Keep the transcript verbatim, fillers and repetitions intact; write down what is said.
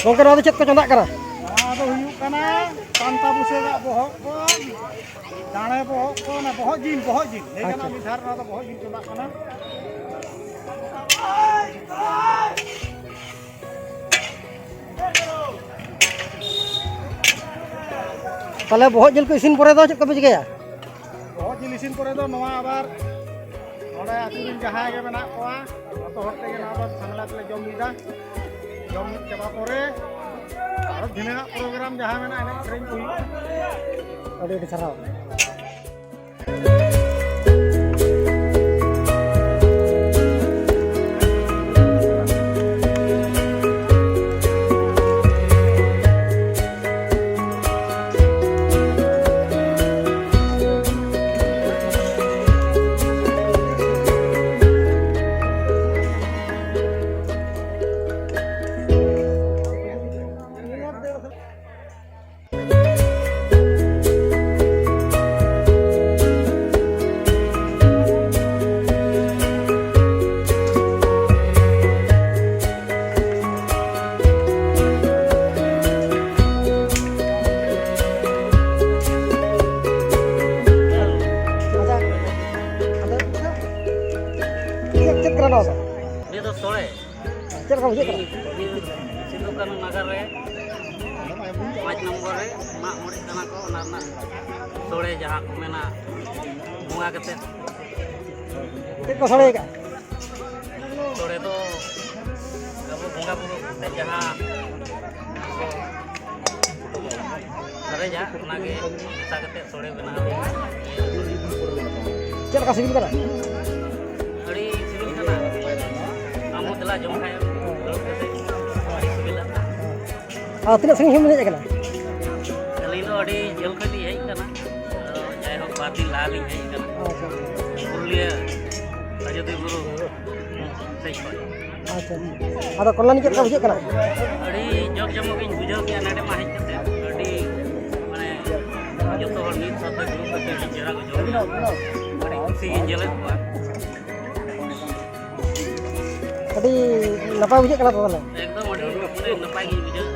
ᱜᱚᱝᱠᱮ, ᱱᱚᱣᱟ ᱫᱚ ᱪᱮᱫ ᱠᱚ ᱪᱚᱸᱫᱟᱜ ᱠᱟᱱᱟ? ᱱᱚᱣᱟ ᱫᱚ ᱦᱩᱭᱩᱜ ᱠᱟᱱᱟ ᱯᱟᱱᱛᱟ ᱵᱩᱥᱟᱹᱜᱟᱜ ᱵᱚᱦᱚᱜ ᱠᱚ, ᱫᱟᱲᱮ ᱵᱚᱦᱚᱜ ᱠᱚ, ᱚᱱᱟ ᱵᱚᱦᱚᱜ ᱡᱤᱞ, ᱵᱚᱦᱚᱜ ᱡᱤᱞ᱾ ᱞᱟᱹᱭ ᱜᱟᱱᱚᱜᱼᱟ, ᱟᱪᱪᱷᱟ᱾ ᱢᱤᱫ ᱫᱷᱟᱣ ᱨᱮ ᱱᱚᱣᱟ ᱫᱚ ᱵᱚᱦᱚᱜ ᱡᱤᱞ ᱪᱚᱸᱫᱟᱜ ᱠᱟᱱᱟ᱾ ᱛᱟᱦᱞᱮ ᱵᱚᱦᱚᱜ ᱡᱤᱞ ᱠᱚ ᱤᱥᱤᱱ ᱯᱚᱨᱮ ᱫᱚ ᱪᱮᱫ ᱠᱚᱯᱮ ᱪᱤᱠᱟᱹᱭᱟ? ᱵᱚᱦᱚᱜ ᱡᱤᱞ ᱤᱥᱤᱱ ᱯᱚᱨᱮ ᱫᱚ ᱱᱚᱣᱟ ᱟᱵᱟᱨ ᱱᱚᱰᱮ ᱟᱹᱛᱩ ᱨᱮᱱ ᱡᱟᱦᱟᱸᱭ ᱜᱮ ᱢᱮᱱᱟᱜ ᱠᱚᱣᱟ, ᱡᱚᱛᱚ ᱦᱚᱲ ᱛᱮᱜᱮ ᱱᱚᱣᱟ ᱫᱚ ᱥᱟᱢᱮᱞᱟ ᱛᱮᱞᱮ ᱡᱚᱢ ᱢᱤᱫᱟ᱾ ᱡᱚᱢ ᱢᱤᱫ ᱪᱟᱵᱟ ᱯᱚᱨᱮ ᱟᱨᱚ ᱫᱷᱤᱱᱟᱹᱝᱟᱜ ᱯᱨᱳᱜᱨᱟᱢ ᱡᱟᱦᱟᱸ ᱢᱮᱱᱟᱜᱼᱟ, ᱮᱱᱮᱡ ᱥᱮᱨᱮᱧ ᱠᱚ ᱦᱩᱭᱩᱜᱼᱟ᱾ ᱟᱹᱰᱤ ᱟᱹᱰᱤ ᱥᱟᱨᱦᱟᱣ᱾ ᱪᱮᱫ, ᱪᱮᱫ ᱠᱟᱱᱟ ᱱᱚᱣᱟ ᱫᱚ? ᱱᱤᱭᱟᱹ ᱫᱚ ᱥᱚᱲᱮ᱾ ᱪᱮᱫ ᱞᱮᱠᱟ ᱵᱩᱡᱷᱟᱹᱜ ᱠᱟᱱᱟ? ᱥᱤᱫᱩ ᱠᱟᱹᱱᱦᱩ ᱱᱟᱜᱟᱨ ᱨᱮ ᱯᱟᱸᱪ ᱱᱚᱢᱵᱚᱨ ᱨᱮ ᱢᱟᱜ ᱢᱚᱬᱮᱜ ᱠᱟᱱᱟ ᱠᱚ, ᱚᱱᱟ ᱨᱮᱱᱟᱜ ᱥᱚᱲᱮ ᱡᱟᱦᱟᱸ ᱠᱚ ᱢᱮᱱᱟ, ᱵᱚᱸᱜᱟ ᱠᱟᱛᱮᱫ᱾ ᱪᱮᱫ ᱠᱚ ᱥᱚᱲᱮ ᱠᱟᱜᱼᱟ? ᱥᱚᱲᱮ ᱫᱚ ᱟᱵᱚ ᱵᱚᱸᱜᱟ ᱵᱩᱨᱩ ᱠᱟᱛᱮᱫ ᱡᱟᱦᱟᱸ ᱠᱚ ᱥᱟᱨᱮᱡᱟ, ᱚᱱᱟᱜᱮ ᱢᱮᱥᱟ ᱠᱟᱛᱮᱫ ᱥᱚᱲᱮ ᱵᱮᱱᱟᱣ ᱦᱩᱭᱩᱜᱼᱟ᱾ ᱪᱮᱫ ᱞᱮᱠᱟ ᱥᱤᱵᱤᱞ ᱠᱟᱱᱟ? ᱟᱹᱰᱤ ᱥᱤᱵᱤᱞ ᱠᱟᱱᱟ᱾ ᱟᱢ ᱦᱚᱸ ᱫᱮᱞᱟ ᱡᱚᱢ ᱠᱷᱟᱡ ᱮᱢ ᱫᱩᱲᱩᱵ ᱠᱟᱛᱮ, ᱟᱹᱰᱤ ᱥᱤᱵᱤᱞᱟ᱾ ᱟᱨ ᱛᱤᱱᱟᱹᱜ ᱥᱟᱺᱜᱤᱧ ᱠᱷᱚᱱ ᱵᱤᱱ ᱦᱮᱡ ᱟᱠᱟᱱᱟ? ᱟᱹᱞᱤᱧ ᱫᱚ ᱟᱹᱰᱤ ᱡᱷᱟᱹᱞ ᱠᱷᱚᱱ ᱞᱤᱧ ᱦᱮᱡ ᱟᱠᱟᱱᱟ᱾ ᱟᱫᱚ ᱡᱟᱭᱦᱳᱠ, ᱵᱟᱨ ᱫᱤᱱ ᱞᱟᱦᱟ ᱞᱤᱧ ᱦᱮᱡ ᱟᱠᱟᱱᱟ᱾ ᱟᱪᱪᱷᱟ᱾ ᱯᱩᱨᱩᱞᱤᱭᱟᱹ ᱟᱡᱚᱫᱤᱭᱟᱹ ᱵᱩᱨᱩ ᱥᱮᱫ ᱠᱷᱚᱱ᱾ ᱟᱪᱪᱷᱟ, ᱟᱪᱪᱷᱟ᱾ ᱟᱫᱚ ᱠᱚᱞᱟᱱᱤ ᱪᱮᱫ ᱞᱮᱠᱟ ᱵᱩᱡᱷᱟᱹᱜ ᱠᱟᱱᱟ? ᱟᱹᱰᱤ ᱡᱟᱠ ᱡᱚᱢᱚᱠ ᱤᱧ ᱵᱩᱡᱷᱟᱹᱣ ᱠᱮᱜᱼᱟ ᱱᱚᱰᱮ ᱢᱟ ᱦᱮᱡ ᱠᱟᱛᱮ᱾ ᱟᱹᱰᱤ, ᱢᱟᱱᱮ, ᱡᱚᱛᱚ ᱦᱚᱲ ᱢᱤᱫ ᱥᱟᱶᱛᱮ ᱫᱩᱲᱩᱵ ᱠᱟᱛᱮ ᱟᱹᱰᱤ ᱪᱮᱦᱨᱟ ᱠᱚ ᱡᱚᱢ ᱮᱫᱟ᱾ ᱟᱹᱰᱤ ᱠᱩᱥᱤ ᱜᱤᱧ ᱧᱮᱞᱮᱫ ᱠᱚᱣᱟ᱾ ᱟᱹᱰᱤ ᱱᱟᱯᱟᱭ ᱵᱩᱡᱷᱟᱹᱜ ᱠᱟᱱᱟ ᱛᱚ ᱛᱟᱦᱚᱞᱮ? ᱮᱠᱫᱚᱢ ᱟᱹᱰᱤ ᱱᱟᱯᱟᱭ ᱜᱮ ᱵᱩᱡᱷᱟᱹᱣ᱾